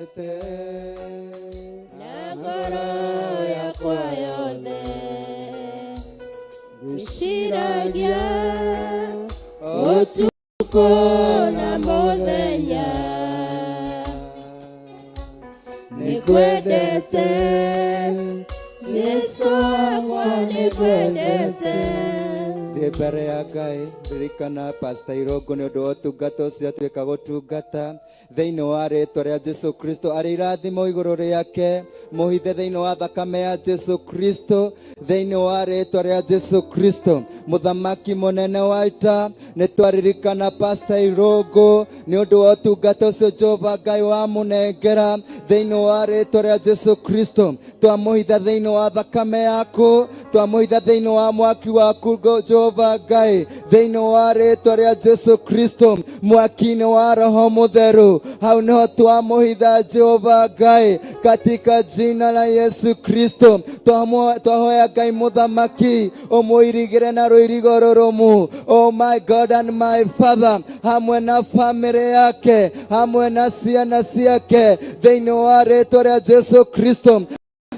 Nĩngwendete na ngoro yakwa yothe. Ngwĩciragia ũtukũ na mũthenya. Nĩngwendete Jesu wakwa, nĩngwendete. Ndĩ mbere ya Ngai, ririkana Pastor Irũngũ nĩ ũndũ wa ũtungata ũcio atuĩka gũtungata thĩinĩ wa rĩtwa rĩa Jesu Kristo. Arĩ irathimo igũrũ rĩake, mũhithe thĩinĩ wa thakame ya Jesu Kristo, thĩinĩ wa rĩtwa rĩa Jesu Kristo. Mũthamaki mũnene wa ita, nĩ twaririkana Pastor Irũngũ nĩ ũndũ wa ũtungata ũcio Jehova Ngai wamũnengera thĩinĩ wa rĩtwa rĩa Jesu Kristo. Twamũhitha thĩinĩ wa thakame yaku, twamũhitha thĩinĩ wa mwaki waku, Jehova Ngai, thĩinĩ wa rĩtwa rĩa Jesu Kristo, mwaki-inĩ wa Roho Mũtheru, hau nĩho twamũhitha Jehova Ngai, katika jina la Yesu Kristo. Twahoya Ngai mũthamaki ũmũirigĩre na rũirigo rũrũmu. Oh my God and my Father, hamwe na famĩlĩ yake, hamwe na ciana ciake, thĩinĩ wa rĩtwa rĩa Jesu Kristo,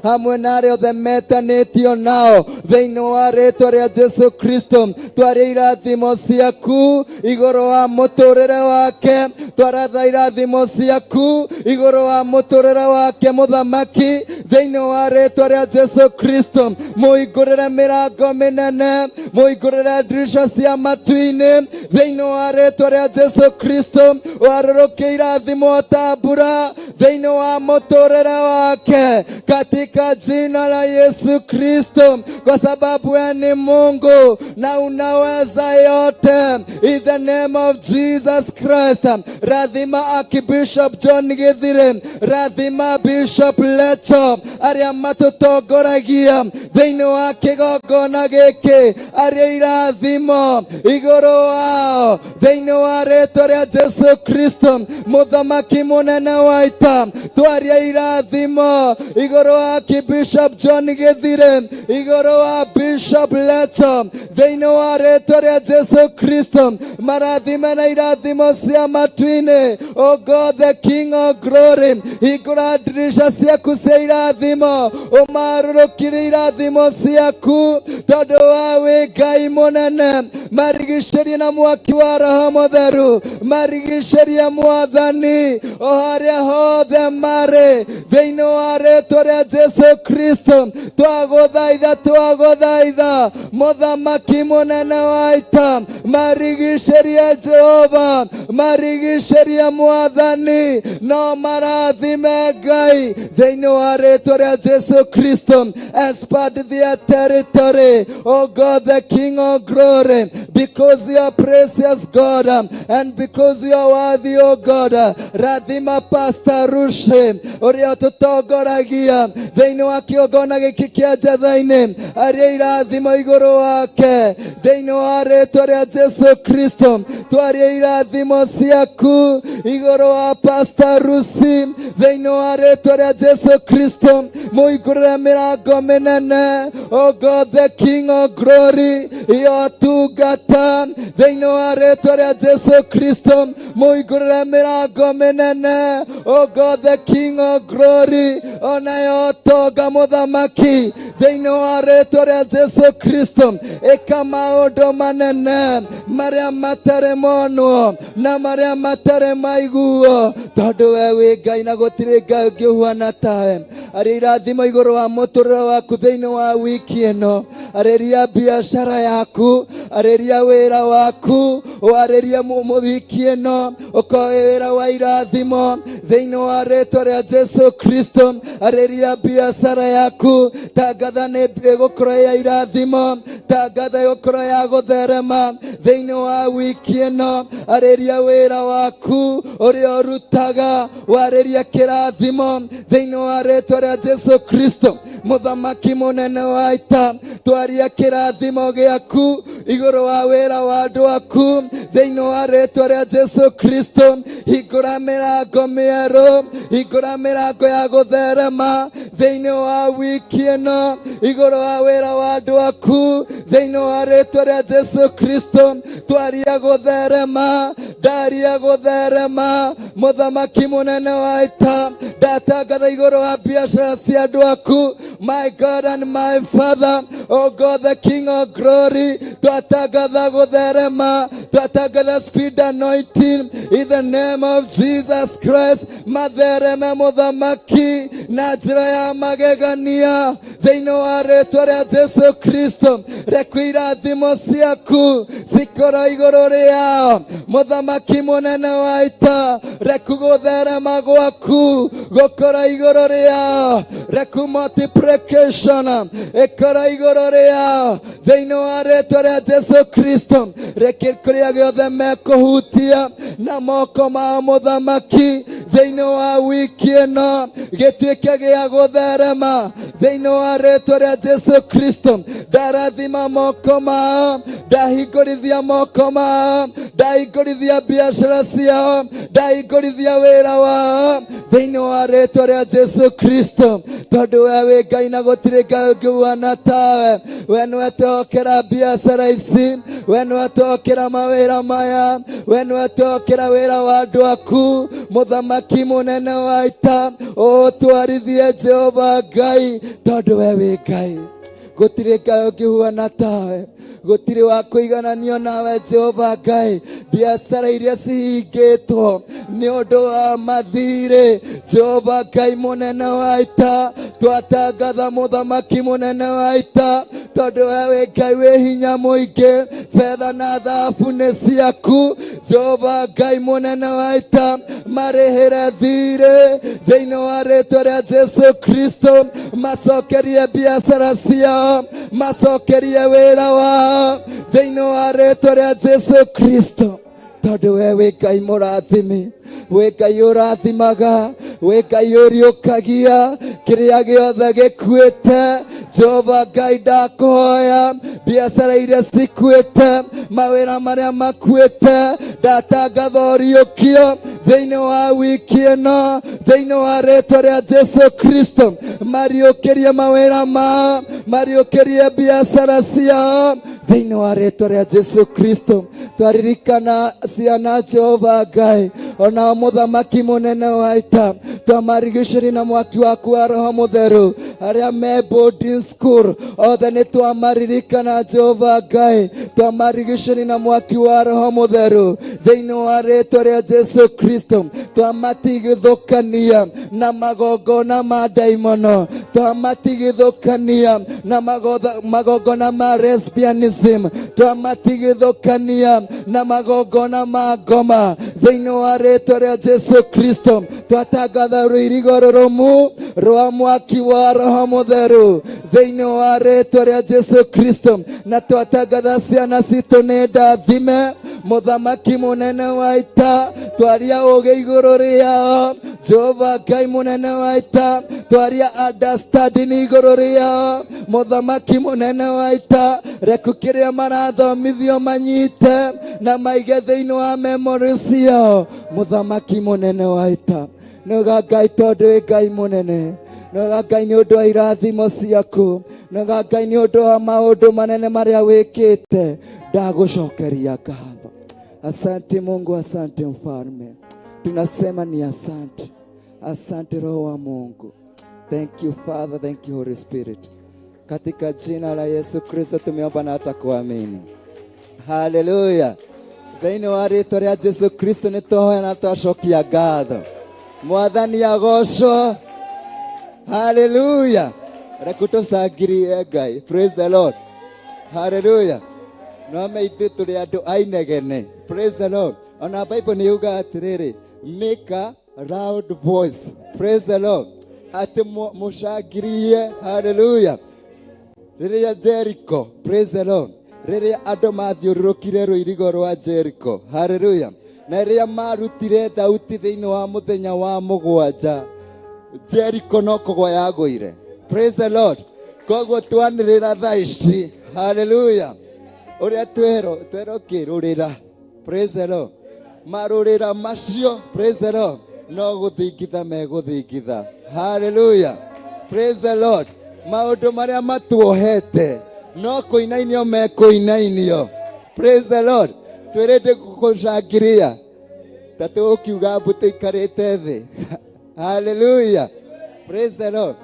hamwe na arĩa othe metanĩtio nao, thĩinĩ wa rĩtwa rĩa Jesu Kristo. Twaria irathimo ciaku igũrũ wa mũtũrĩre wake, twaratha irathimo ciaku igũrũ wa mũtũrĩre wake mũthamaki, thĩinĩ wa rĩtwa rĩa Jesu Kristo. Mũhingũrĩre mĩrango mĩnene, mũhingũrĩre ndirisha cia matu-inĩ, thĩinĩ wa rĩtwa rĩa Jesu Kristo. Warũrũkie irathimo ta mbura thĩinĩ wa mũtũrĩre wake, katika jina la Yesu Kristo, kwa sababu wewe ni Mungu na unaweza yote, in the name of Jesus Christ. Rathima Archbishop John Githire, rathima Bishop Lecho, arĩa matũtongoragia thĩinĩ wa kĩgongona gĩkĩ, arĩa irathimo igũrũ wao, thĩinĩ wa rĩtwa rĩa Jesu Kristo. Mũthamaki mũnene wa ita, twaria irathimo igũrũ wa Bishop John Githire, igũrũ wa Bishop Lecho, thĩinĩ wa rĩtwa rĩa Jesu Kristo. Marathime na irathimo cia matu-inĩ. O God, the King of Glory, hingũra ndirisha ciaku cia irathimo, ũmarũrũkire irathimo ciaku, tondũ wa wĩ Ngai mũnene. Marigicĩrie na mwaki wa Roho Mũtheru, marigicĩrie Mwathani o harĩa hothe marĩ, thĩinĩ wa rĩtwa rĩa Jesu Kristo. Twagũthaitha, twagũthaitha, mũthamaki mũnene wa ita, marigicĩrie Jehova, marigicĩrie Mwathani, no marathime Ngai, thĩinĩ wa rĩtwa rĩa Jesu Kristo. Expand their territory, oh God, the King of Glory, because you are precious God and because you are worthy, oh God. Rathima Pastor Rushe ũrĩa tũtongoragia thĩinĩ wa kĩgongona gĩkĩ kĩa Njatha-inĩ, arĩa irathimo igũrũ wake, thĩinĩ wa rĩtwa rĩa Jesu Kristo. Twaria irathimo ciaku igũrũ wa Pastor Rusi, thĩinĩ wa rĩtwa rĩa Jesu Kristo. Mũhingũrĩre mĩrango mĩnene, oh God, the King of Glory, yotungata, thĩinĩ wa rĩtwa rĩa Jesu Kristo. Mũhingũrĩre mĩrango mĩnene, oh God, the King of Glory, ona yotonga mũthamaki, thĩinĩ wa rĩtwa rĩa Jesu Kristo. Ĩka maũndũ manene marĩa matarĩ monwo na marĩa matarĩ maiguo, tondũ we wĩ Ngai na gũtirĩ Ngai ũngĩ ũhuana tawe. Arĩa irathimo igũrũ wa mũtũrĩre waku thĩinĩ wa wiki ĩno. Arĩria biacara yaku, arĩria wĩra waku, warĩrie wiki ĩno ũkorwo wĩ wĩra wa irathimo, thĩinĩ wa rĩtwa rĩa Jesu Kristo. Arĩria biacara yaku, tangatha nĩ ĩgũkorwo ya irathimo, tangatha ĩgũkorwo ya gũtherema thĩinĩ wa wiki ĩno. Arĩria wĩra waku ũrĩa ũrutaga, warĩria kĩrathimo thĩinĩ wa rĩtwa rĩa Jesu Kristo. Mũthamaki mũnene wa ita, twaria kĩrathimo gĩaku igũrũ wa wĩra wa andũ aku, thĩinĩ wa rĩtwa rĩa Jesu Kristo. Hingũra mĩrango mĩerũ, hingũra mĩrango ya gũtherema. Thĩinĩ wa wiki ĩno igũrũ wa wĩra wa andũ aku thĩinĩ wa rĩtwa rĩa Jesu Kristo, twaria gũtherema, ndaria gũtherema. Mũthamaki mũnene wa ita, ndatangatha igũrũ wa biacara cia andũ aku. My God and my Father, oh God, the King of glory, twatangatha gũtherema, twatangatha speed anointing in the name of Jesus Christ. Mathereme mũthamaki na njĩra ya magegania thĩinĩ wa rĩtwa rĩa Jesu Kristo. Reku irathimo ciaku cikorwo igũrũ rĩao, mũthamaki mũnene wa ita. Reku gũtherema gwaku gũkorwo igũrũ rĩao, reku multiplication ĩkorwo igũrũ rĩao thĩinĩ wa rĩtwa rĩa Jesu Kristo. Reke kũrĩa gĩothe mekũhutia na moko ma mũthamaki thĩinĩ wa wiki ĩno gĩtuĩke gĩa gũtherema thĩinĩ wa rĩtwa rĩa Jesu Kristo. Ndarathima moko mao, ndahingũrithia moko mao, ndahingũrithia biacara ciao, ndahingũrithia wĩra wao thĩinĩ wa rĩtwa rĩa Jesu Kristo, tondũ we wĩ Ngai na gũtirĩ Ngai ũngĩhuana tawe. We nĩwe twehokera biacara ici, we nĩwe twehokera mawĩra maya, we nĩwe twehokera wĩra wa andũ aku. Mũthamaki mũnene wa ita, ũtwarithie Jehova Ngai, tondũ we wĩ Ngai, gũtirĩ Ngai ũngĩhuana tawe, gũtirĩ wa kũigananio nawe Jehova Ngai. Biacara iria cihingĩtwo nĩ ũndũ wa mathirĩ, Jehova Ngai mũnene wa ita, twatangatha mũthamaki mũnene wa ita, tondũ we wĩ Ngai wĩ hinya mũingĩ, betha na thahabu nĩ ciaku. Jehova Ngai mũnene wa ita, marĩhĩre thirĩ thĩinĩ wa rĩtwa rĩa Jesu Kristo, macokerie biacara ciao, macokerie wĩra wao thĩinĩ wa rĩtwa rĩa Jesu Kristo, tondũ we wĩ Ngai mũrathimi, wĩ Ngai ũrathimaga, wĩ Ngai ũriũkagia kĩrĩa gĩothe gĩkuĩte. Jehova Ngai, ndakũhoya biacara iria cikuĩte, mawĩra marĩa makuĩte, ndatangatha ũriũkio thĩinĩ wa wiki ĩno thĩinĩ wa rĩtwa rĩa Jesu Kristo. Mariũkĩrie mawĩra mao, mariũkĩrie biacara ciao thĩinĩ wa rĩtwa rĩa Jesu Kristo. Twaririkana ciana, Jehova Ngai, onao mũthamaki mũnene wa ita, twamarigicĩri na mwaki waku wa Roho Mũtheru. Arĩa me boarding school othe nĩ twamaririkana, Jehova Ngai, twamarigicĩri na mwaki wa Roho Mũtheru thĩinĩ wa rĩtwa rĩa Jesu Kristo. Twamatigithũkania na magongona ma ndaimono, twamatigithũkania na magongona ma lesbianism, twamatigithũkania na magongona ma ngoma thĩinĩ wa rĩtwa rĩa Jesu Kristo. Twatangatha rũirigo rũrũmu rwa mwaki wa Roho Mũtheru thĩinĩ wa rĩtwa rĩa Jesu Kristo, na twatangatha ciana citũ nĩ ndathime. Mũthamaki mũnene wa ita, twaria ũgĩ igũrũ rĩao. Jehova Ngai mũnene wa ita, twaria understanding igũrũ rĩao. Mũthamaki mũnene wa ita, reku kĩrĩa marathomithio manyite na maige thĩinĩ wa memory ciao. Mũthamaki mũnene wa ita, nĩga Ngai, tondũ wĩ Ngai mũnene, nĩga Ngai nĩ ũndũ wa irathimo ciaku, nĩga Ngai nĩ ũndũ wa maũndũ manene marĩa wĩkĩte, ndagũcokeria ngatho. Asante Mungu, asante Mfalme, tunasema ni asante, asante Roho wa Mungu. Thank you Father, thank you Holy Spirit. Katika jina la Yesu Kristo tumeomba na hata kuamini. Haleluya. Thĩinĩ wa rĩtwa rĩa Jesu Kristo nĩ twahoya na twacokia ngatho. Mwathani agocwo. Haleluya. Reku tũcangirie Ngai. Praise the Lord. Haleluya. No me ithuĩ tũrĩ andũ a inegene. Praise the Lord. Ona Bible nĩ yugaga atĩrĩrĩ, make a loud voice. Praise the Lord. Atĩ mũcangirie. Haleluya. Rĩrĩa Jericho, praise the Lord, rĩrĩa andũ mathiũrũrũkire rũirigo rwa Jericho, haleluya, na rĩrĩa marutire thauti thĩinĩ wa mũthenya wa 7, Jericho no kũgwa yagũire. Praise the Lord. Koguo twanĩrĩra thaa ici, haleluya, ũrĩa twerwo twerwo kĩrũrĩra, praise the Lord, marũrĩra macio, praise the Lord, no gũthingitha megũthingitha. Haleluya. Praise the Lord. Maũndũ marĩa matuohete no kũinainio mekũinainio. Praise the Lord. Twĩrĩte gũcangiria ta tũgũkiuga mbu tũikarĩte thĩ. Hallelujah. Praise the Lord.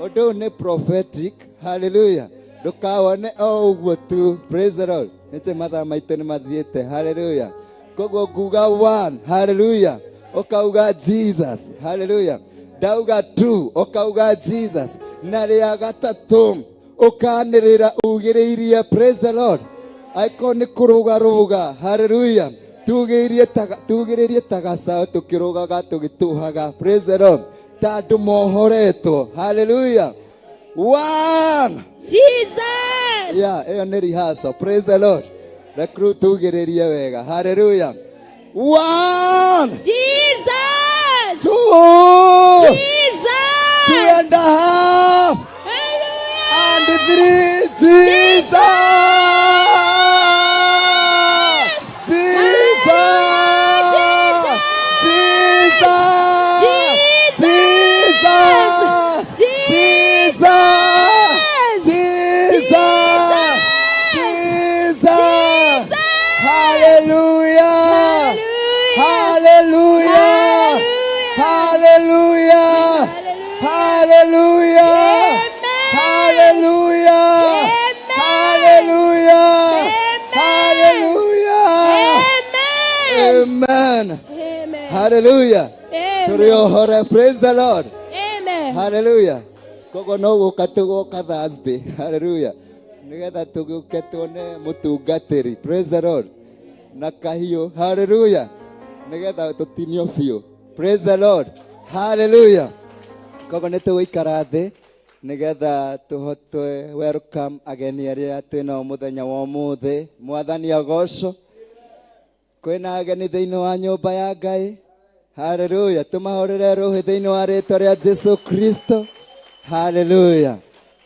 Ũndũ ũyũ nĩ prophetic. Hallelujah. Ndũkawone o ũguo tu. Praise the Lord. Nĩkĩ mathaa maitũ nĩ mathiĩte. Hallelujah. Koguo nguga one. Hallelujah. Ũkauga Jesus. Hallelujah. Ndauga two. Ũkauga Jesus. Na rĩa gatatũ ũkanĩrĩra ugĩrĩirie. Praise the Lord. Angĩkorwo nĩ kũrũgarũga. Hallelujah. Tugĩrĩrie ta gacaũ tũkĩrũgaga tũgĩtũhaga. Praise the Lord. Ta andũ mohoretwo. Hallelujah. One. Jesus. Yeah, ĩyo nĩ rehearsal. Praise the Lord. Reke rĩu tugĩrĩrie wega. Hallelujah. One, Jesus. two, Jesus. two and a half, Hallelujah. and three. Jesus! Jesus! Jesus! Jesus! Jesus! Jesus! Jesus! Hallelujah! Hallelujah! Hallelujah! Hallelujah! Hallelujah! Hallelujah! Hallelujah! Amen. Amen. Amen. Hallelujah. Amen. Tũrĩ ohore. Praise the Lord. Amen. Hallelujah. Koguo no gũka tũgoka Thursday. Hallelujah. Nĩgetha tũgĩũke tuone mũtungatĩri. Praise the Lord. Na kahiũ. Hallelujah. Nĩgetha tũtinio biũ. Praise the Lord. Hallelujah. Koguo nĩ tũgũikara thĩ nĩgetha tũhote welcome ageni arĩa twĩnao mũthenya wa ũmũthĩ. Mwathani agocwo. Kwĩna ageni thĩinĩ wa nyũmba ya Ngai. Haleluya. Tũmahũrĩre rũhĩ thĩinĩ wa rĩtwa rĩa Jesu Kristo. Haleluya.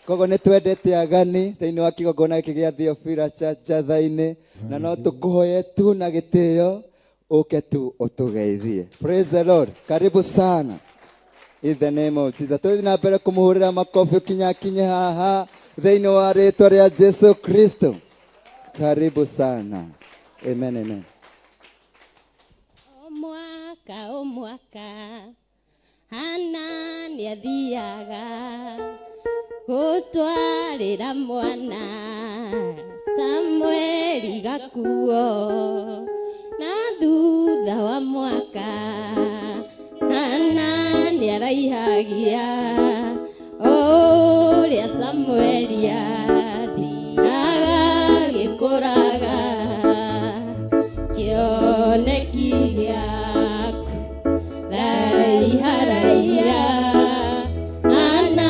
Koguo nĩ twendete agani thĩinĩ wa kĩgongona gĩkĩ gĩa Theophilus Church Njatha-inĩ, na no tũkũhoye tu na gĩtĩo ũke tu ũtũgeithie. Praise the Lord. Karibu sana. In the name of Jesus. Tũthiĩ na mbere kũmũhũrĩra makobi kinya kinye haha thĩinĩ wa rĩtwa rĩa Jesu Kristo. Karibu sana. Amen, amen. O mwaka o mwaka Hana nĩathiaga gũtwarĩra mwana Samueli gakuo, na thutha wa mwaka Hana nĩaraihagia ũrĩa Samueli athiaga gĩkũraga kĩoneki gĩaku raiha raiha. Hana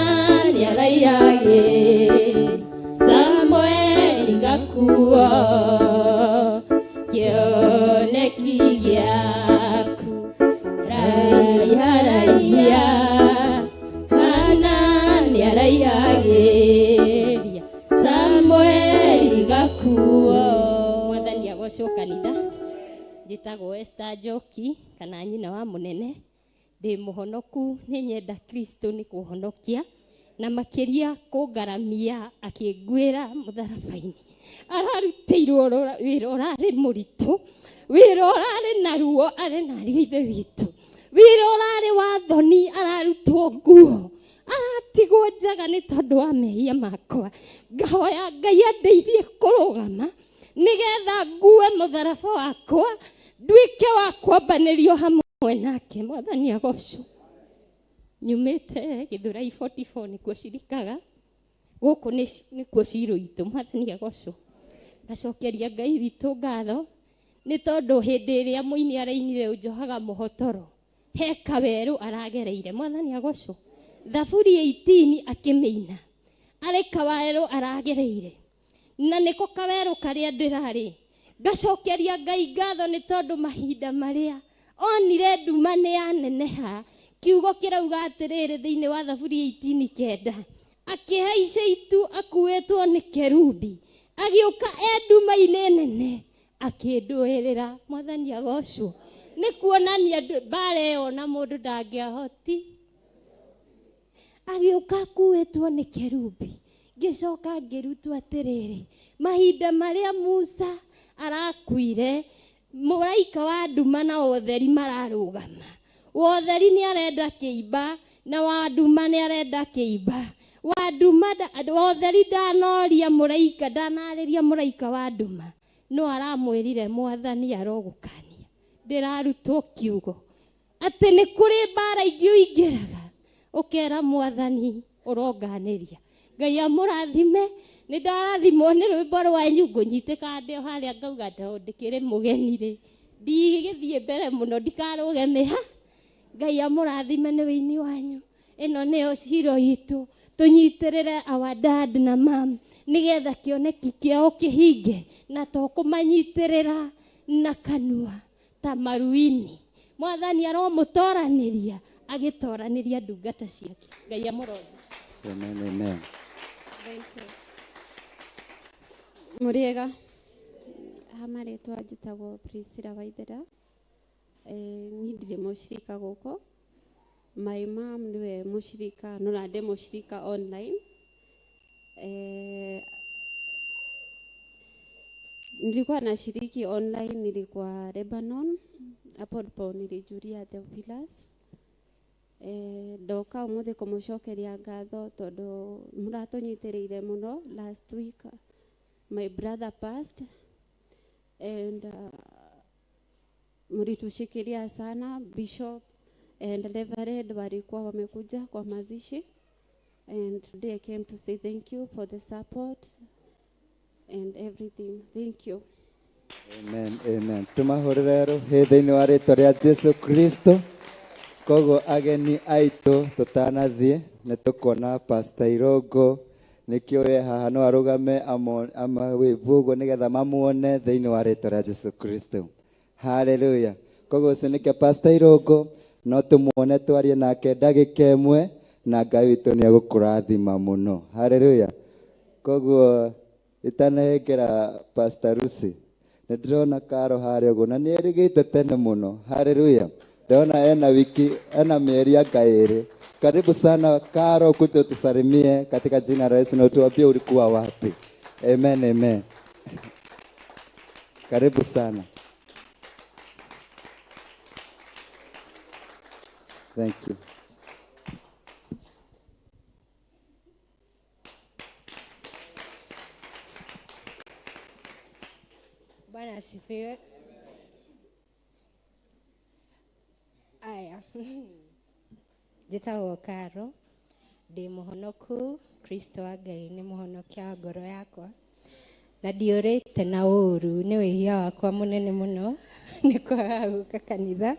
nĩaraihagĩria Samueli gakuo kĩoneki gĩaku raiha raiha. Hana nĩaraihagĩria Samueli gakuo. Mwathani agocwo. Kanitha, njĩtagwo Esther Njoki kana nyina wa mũnene. Ndĩ mũhonoku, nĩ nyenda Kristo nĩ kũhonokia na makĩria kũngaramia akĩnguĩra mũtharaba-inĩ. Ararutĩirwo wĩra ũrarĩ mũritũ, wĩra ũrarĩ na ruo, arĩ na ariũ a ithe witũ, wĩra ũrarĩ wa thoni, ararutwo nguo, aratigwo njaga nĩ tondũ wa mehia makwa. Ngahoya Ngai andeithie kũrũgama nĩgetha ngue mũtharaba wakwa, nduĩke wa kwambanĩrio hamwe nake. Mwathani agocwo. Nyumĩte Gĩthũrai 44, nĩkuo cirikaga gũkũ nĩkuo Cirũ itũ. Mwathani agocwo. Ngacokeria Ngai witũ ngatho nĩ tondũ hĩndĩ ĩrĩa mũini arainire ũnjohaga mũhotoro, he kawerũ aragereire. Mwathani agocwo. Thaburi 18 akĩmĩina arĩ kawerũ aragereire, na nĩko kawerũ karĩa ndĩrarĩ. Ngacokeria Ngai ngatho nĩ tondũ mahinda marĩa onire nduma nĩ yaneneha, kiugo kĩrauga atĩrĩrĩ thĩinĩ wa Thaburi 18:9, akĩhaica itu akuĩtwo nĩ kerubi, agĩũka e nduma-inĩ nene akĩndũĩrĩra. Mwathani agocwo. Nĩ kuonania mbara ĩyo na mũndũ ndangĩahoti. Agĩũka akuĩtwo nĩ kerubi. Ngĩcoka ngĩrutwo atĩrĩrĩ, mahinda marĩa Musa arakuire, mũraika wa nduma na wa ũtheri mararũgama. Wa ũtheri nĩ arenda kĩimba na wa nduma nĩ arenda kĩimba. Wa nduma wa ũtheri ndanoria mũraika, ndanarĩria mũraika wa nduma, no aramwĩrire Mwathani arogũkania. Ndĩrarutwo kiugo atĩ nĩ kũrĩ mbara ingĩ ũingĩraga ũkera Mwathani ũronganĩria. Ngai amũrathime. Nĩ ndarathimwo nĩ rwĩmbo rwanyu. Ngũnyitĩka ndĩ o harĩa ngauga tondũ ndĩkĩrĩ mũgeni rĩ, ndigĩthiĩ mbere mũno ndikarũge mĩha. Ngai amũrathime nĩ wĩini wanyu. Ĩno nĩyo ciro itũ, tũnyitĩrĩre our dad na mam nĩgetha kĩoneki kĩao kĩhinge, na to kũmanyitĩrĩra na kanua ta maruini. Mwathani aromũtoranĩria agĩtoranĩria ndungata ciake. Ngai amũrothi. Amen, amen. Thank you. Mũrĩega. Ha marĩtwa njĩtagwo Priscilla Waithera. Niĩ ndirĩ mũcirika gũkũ. My mom nĩwe mũcirika, no na ndĩ mũcirika online. Nilikuwa nashiriki online, nilikuwa Lebanon. Hapo ndipo nilijulia Theophilus. Ndoka umuthi kumucokeria ngatho tondu muratũnyitĩrĩire mũno. Last week my brother passed and mlitushikilia sana. Bishop and Reverend walikuwa wamekuja kwa mazishi, and today I came to say thank you for the support and everything. Thank you. Amen, amen. Tumahũrĩre rũhĩ thĩinĩ wa rĩtwa rĩa Jesu Kristo. Koguo ageni aitũ, tũtanathiĩ nĩ tũkuona Pastor Irongo, nĩkĩo we haha no arũgame amawĩvu ũguo nĩgetha mamuone thĩinĩ wa rĩtwa rĩa Jesu Kristo. Haleluya. Koguo ũcio nĩkĩo Pastor Irongo, no tũmuone twarie nake ndagĩka ĩmwe na Ngai witũ nĩ egũkũrathima mũno. Haleluya. Koguo itanahengera Pastor Lucy, nĩ ndĩrona Karo harĩa ũguo na nĩ erĩgĩte tene mũno. Haleluya. Ndĩrona ena wiki, ena mĩeri anga ĩrĩ. Karibu sana Karo, kuja utusalimie katika jina la Yesu na utuambie ulikuwa wapi. Amen, amen. Karibu sana. Thank you. Bwana asifiwe. Aya. Njĩtagwo Karo, ndĩ mũhonoku, Kristo wa Ngai nĩ mũhonokia wa ngoro yakwa. Na ndiũrĩte na ũru, nĩ wĩhia wakwa mũnene mũno nĩ kwaga gũka kanitha.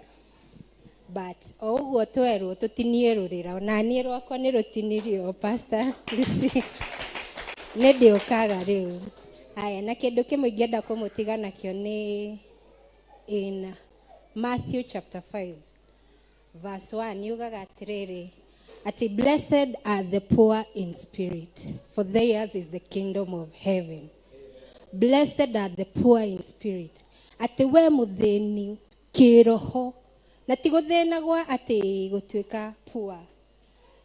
But o ũguo twerwo tũtinie rũrĩra, ona niĩ rwakwa nĩ rũtinirio, Pastor Lucy. Nĩ ndĩũkaga rĩu. Aya, na kĩndũ kĩmwe ingĩenda kũmũtiga nakĩo nĩ in Matthew chapter 5 verse 1, yugaga atĩrĩrĩ, atĩ blessed are the poor in spirit, for theirs is the kingdom of heaven. Blessed are the poor in spirit, atĩ we mũthĩni kĩroho, na ti gũthĩna gwa atĩ gũtuĩka poor,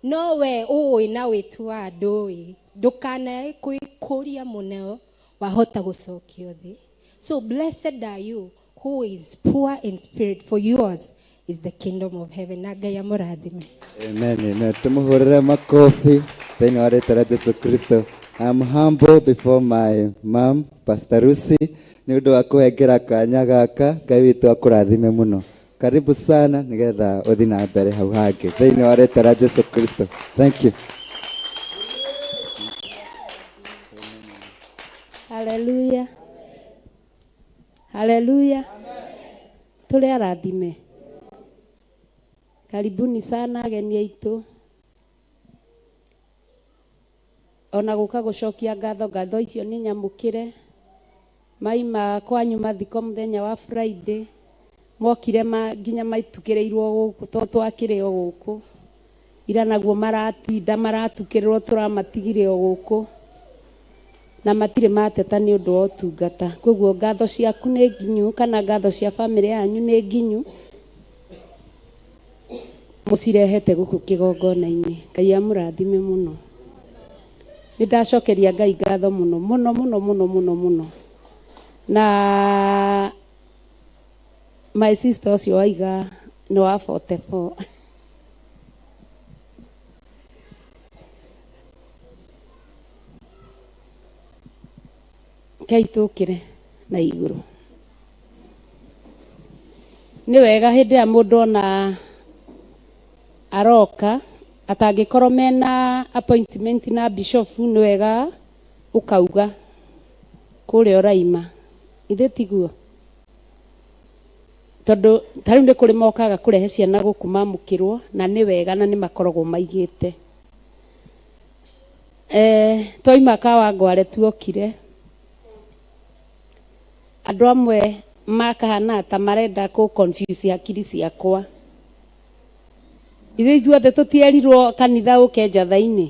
no we ũĩ na wĩtua ndũĩ, ndũkanae kwĩkũria mũno wahota gũcokio thĩ. So blessed are you who is poor in spirit, for yours is the kingdom of heaven. Na Ngai amũrathime. Amen, amen. Tumuhurire makofi thĩinĩ wa rĩtwa rĩa Jesu Kristo. I'm humble before my mom, Pastor Lucy, nĩ ũndũ wa kũhengera kanya gaka. Ngai witũ akũrathime mũno. Karibu sana nĩgetha ũthiĩ na mbere hau hangĩ thĩinĩ wa rĩtwa rĩa Jesu Kristo. Thank you. Haleluya, haleluya, tũrĩ arathime. Karibuni sana ageni aitũ, ona gũka gũcokia ngatho. Ngatho icio nĩ nyamũkĩre. Maima kwanyu mathiko mũthenya wa Friday, mokire ma, nginya maitukĩrĩirwo gũkũ to twakĩrĩ o gũkũ ira, naguo maratinda maratukĩrĩrwo, tũramatigire o gũkũ na matirĩ mateta nĩ ũndũ wa ũtungata. Koguo ngatho ciaku nĩ nginyu, kana ngatho cia bamĩrĩ yanyu nĩ nginyu. Mũcirehete gũkũ kĩgongona-inĩ. Ngai amũrathime mũno. Nĩ ndacokeria Ngai ngatho mũno mũno mũno mũno mũno mũno. Na my sister ũcio waiga nĩ wa 44. Rekei tũkĩre na igũrũ. Nĩ wega hĩndĩ ĩrĩa mũndũ ona aroka atangĩkorwo mena appointment na bishofu nĩ wega ũkauga kũrĩa ũraima. Githĩ tiguo? Tondũ ta rĩu nĩ kũrĩ mokaga kũrehe ciana gũkũ mamũkĩrwo na nĩ wega na nĩ makoragwo maigĩte. Eh, twaima Kawangware tuokire andũ amwe makahana ta marenda kũ confuse hakiri ciakwa. Ithuĩ ithuothe tũtierirwo kanitha ũke njatha-inĩ.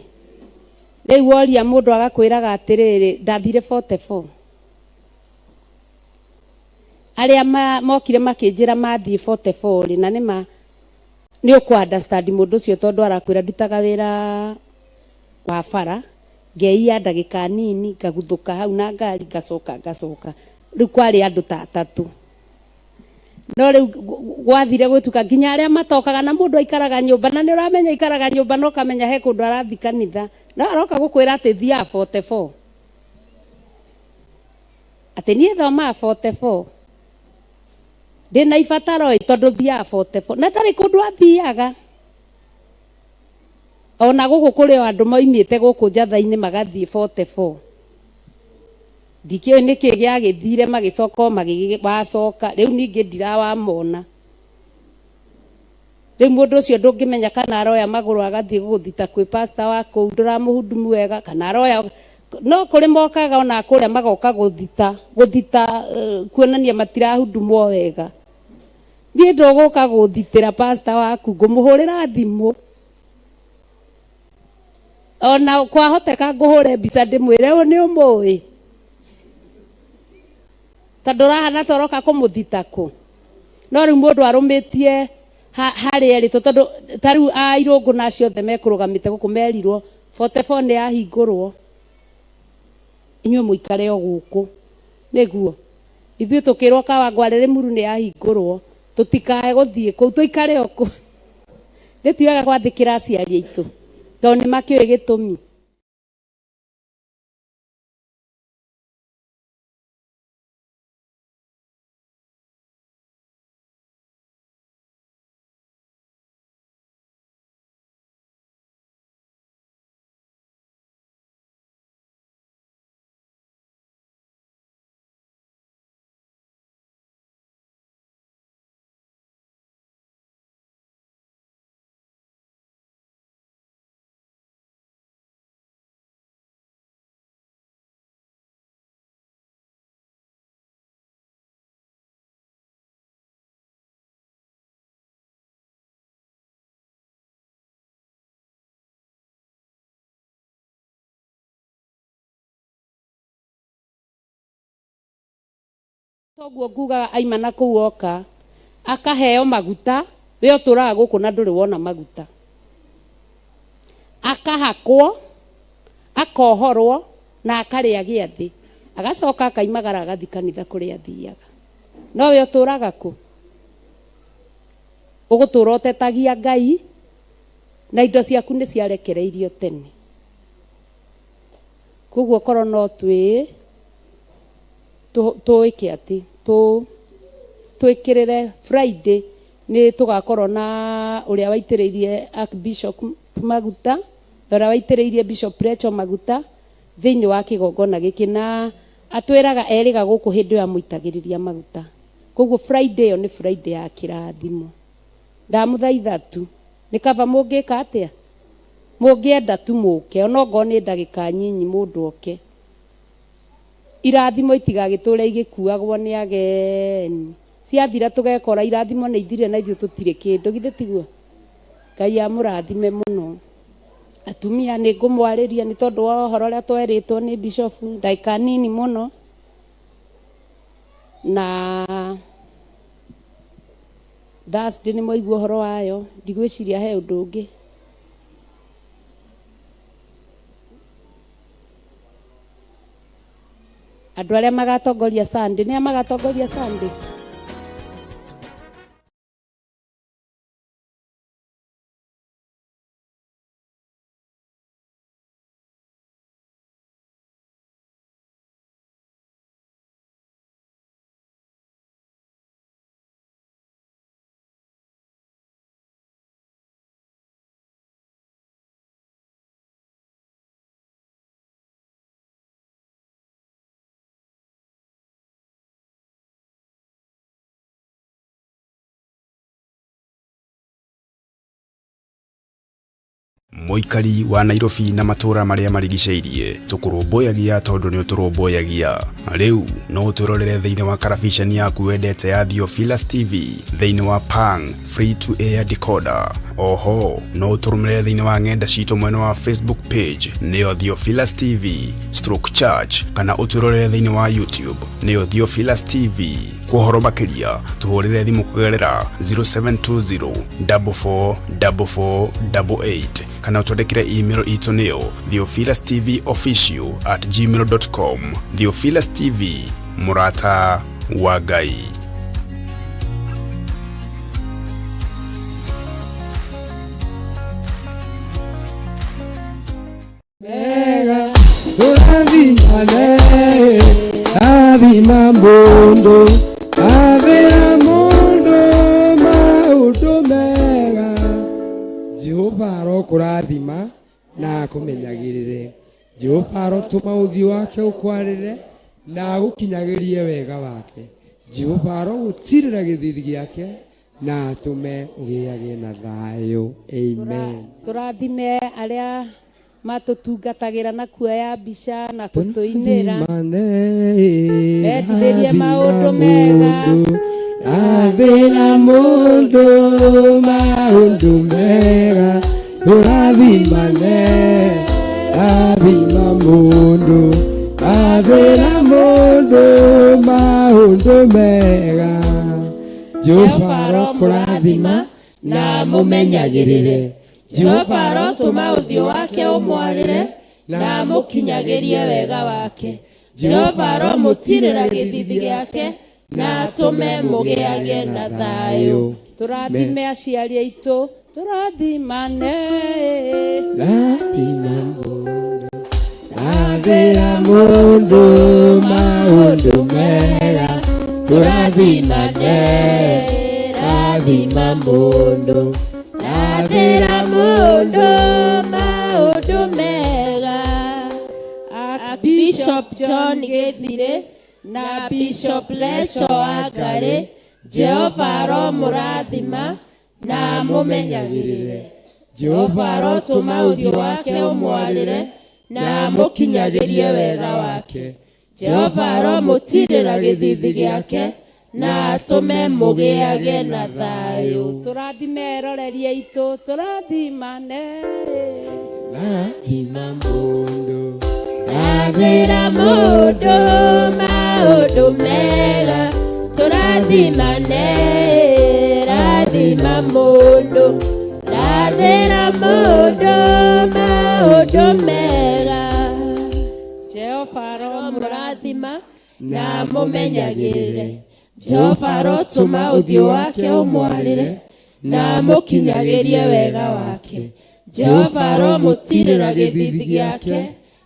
Rĩu woria mũndũ agakwĩraga atĩrĩrĩ, ndathire 44. Arĩa mokire makĩnjĩra mathiĩ 44 rĩ, na nĩma nĩ ũkũ understand mũndũ ũcio tondũ arakwĩra ndutaga wĩra wa bara, ngeiya ndagĩka nini, ngaguthũka hau na ngari, ngacoka ngacoka. Rĩu kwarĩ andũ ta atatũ. No rĩu gwathire gwĩtuka nginya arĩa matokaga na mũndũ aikaraga nyũmba na nĩ ũramenya aikaraga nyũmba na ũkamenya he kũndũ arathiĩ kanitha, no aroka gũkwĩra atĩ thiaga 44. Atĩ niĩ thomaga 44. Ndĩna ibataro ĩ tondũ thiaga 44. Na ndarĩ kũndũ athiaga. Ona gũkũ kũrĩ o andũ moimĩte gũkũ njatha-inĩ magathiĩ 44. Ndikĩũĩ nĩkĩ gĩagĩthire magĩcoka o magĩwacoka. Rĩu ningĩ ndirawamona. Rĩu mũndũ ũcio ndũngĩmenya kana aroya magũrũ agathiĩ gũgũthita kwĩ pastor wa kũu ndũramũhudumu wega, kana aroya, no kũrĩ mokaga ona kũrĩa magoka gũthita, gũthita kuonania matirahudumwo wega. Niĩ ndũgũka gũthitĩra pastor waku, ngũmũhũrĩra thimũ. Ona kwahoteka ngũhũre mbica ndĩmwĩre ũyũ nĩ ũmũĩ. Tondũ ũrahana ta ũroka kũmũthita kũ. No rĩu mũndũ arũmĩtie harĩa erĩtwo tondũ ta rĩu a Irũngũ na acio othe mekũrũgamĩte gũkũ merirwo 44 nĩ yahingũrwo inyuĩ mũikare o gũkũ. Nĩguo? Ithuĩ tũkĩrwo Kawangware Rĩmuru nĩ yahingũrwo tũtikae gũthiĩ kũu tũikare o kũu. Nĩ ti wega gwathĩkĩra aciari aitũ tondũ nĩ makĩũĩ gĩtũmi. Toguo ngugaga aima na kũu oka akaheo maguta, we ũtũraga gũkũ na ndũrĩ wona maguta. Akahakwo, akohorwo na akarĩa gĩathĩ, agacoka akaimagara agathiĩ kanitha kũrĩa athiaga. No we ũtũraga kũ? Ũgũtũra ũtetagia Ngai na indo ciaku nĩ ciarekereirio tene. Koguo korwo no twĩ tũĩke atĩ twĩkĩrĩre Friday nĩ tũgakorwo na ũrĩa waitĩrĩirie Archbishop maguta, na ũrĩa waitĩrĩirie Bishop Rachel maguta thĩinĩ wa kĩgongona gĩkĩ, na atwĩraga erĩga gũkũ hĩndĩ ĩyo amũitagĩrĩria maguta. Koguo Friday ĩyo nĩ Friday ya kĩrathimo. Ndamũthaitha tu, nĩ kaba mũngĩka atĩa? Mũngĩenda tu mũke, ona ongorwo nĩ ndagĩka nyinyi mũndũ oke. Irathimo itigagĩtũre igĩkuagwo nĩ ageni. Ciathira tũgekora irathimo nĩ ithirire na ithuĩ tũtirĩ kĩndũ, githĩ tiguo? Ngai amũrathime mũno. Atumia nĩ ngũmwarĩria nĩ tondũ wa ũhoro ũrĩa twerĩtwo nĩ bishofu, ndagĩka nini mũno. Na Thursday nĩ mwaigua ũhoro wayo, ndigwĩciria he ũndũ ũngĩ. Andũ arĩa magatongoria Sunday, nĩa magatongoria Sunday? Mũikari wa Nairobi na matũũra marĩa marigicĩirie, tũkũrũmbũyagia tondũ nĩ ũtũrũmbũyagia. Rĩu no ũtwĩrorere thĩinĩ wa karabiceni yaku wendete ya Theophilus TV thĩinĩ wa Pang free to air decoder. Oho no ũtũrũmĩrĩre thĩinĩ wa ng'enda citũ mwena wa Facebook page nĩyo Theophilus TV stroke church, kana ũtwĩrorere thĩinĩ wa YouTube nĩyo Theophilus TV. Kwa ũhoro makĩria tũhũrĩre thimũ kũgerera 0720 44 44 88 kana ũtwandĩkĩre email itũ nĩyo theophilustvofficial@gmail.com. Theophilus TV, mũrata wa Ngai. Mega tũrathimane, rathima mũndũ, rathĩra mũndũ maũndũ mega. Jehova arokũrathima na akũmenyagĩrĩre. Jehova arotũma ũthiũ wake ũkwarĩre na agũkinyagĩrie wega wake. Jehova arogũtirĩra gĩthithi gĩake na atũme ũgĩage na thayũ. Amen. Tũrathime arĩa matũtungatagĩra na kuoya mbica na gũtũinĩra. Mendithĩrie maũndũ mega. Rathĩra mũndũ maũndũ mega, tũrathimane, rathima mũndũ, rathĩra mũndũ maũndũ mega. Jehova arokũrathima na amũmenyagĩrĩre. Jehova arotũma ũthiũ wake ũmwarĩre na amũkinyagĩrie wega wake. Jehova aromũtirĩra gĩthithi gĩake na atũme mũgĩage na thayũ. Tũrathime aciari aitũ, tũrathimane. Rathima mũndũ, rathĩra mũndũ maũndũ mega, tũrathimane, rathima mũndũ, rathĩra mũndũ maũndũ mega. Bishop John Gĩthirĩ na Bishop Lecho Wangari, Jehova aromũrathima na amũmenyagĩrĩre. Jehova arotũma ũthiũ wake ũmwarĩre na amũkinyagĩrie wega wake. Jehova aromũtirĩra gĩthithi gĩake na atũme mũgĩage na thayũ. Tũrathime eroreri aitũ, tũrathimane. Rathima mũndũ, rathĩra mũndũ maũndũ mega, tũrathimane, rathima mũndũ, rathĩra mũndũ maũndũ mega. Jehova aromũrathima na amũmenyagĩrĩre. Jehova arotũma ũthiũ wake ũmwarĩre na amũkinyagĩrie wega wake. Jehova aromũtirĩra gĩthithi gĩake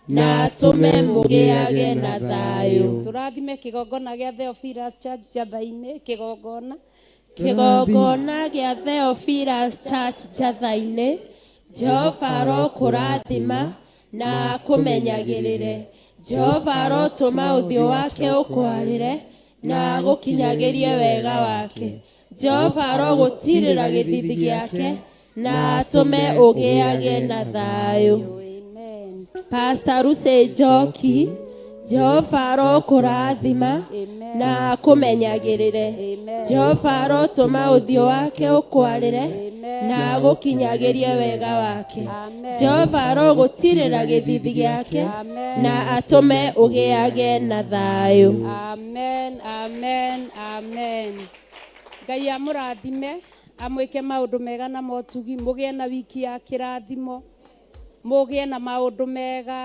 na atũme mũgĩage na thayũ. Tũrathime kĩgongona gĩa Theophilus Church Njatha-inĩ, kĩgongona. Kĩgongona gĩa Theophilus Church Njatha-inĩ, Jehova arokũrathima na akũmenyagĩrĩre. Jehova arotũma ũthiũ wake ũkwarĩre na agũkinyagĩrie wega wake. Jehova arogũtirĩra gĩthithi gĩake na atũme ũgĩage na thayũ. Pastor Lucy Njoki, Jehova arokũrathima na akũmenyagĩrĩre. Jehova arotũma ũthiũ wake ũkwarĩre na agũkinyagĩrie wega wake. Jehova arogũtirĩra gĩthithi gĩake na atũme ũgĩage na thayũ. Amen, amen, amen. Ngai amũrathime, amwĩke maũndũ mega na motugi, mũgĩe na wiki ya kĩrathimo, mũgĩe na maũndũ mega.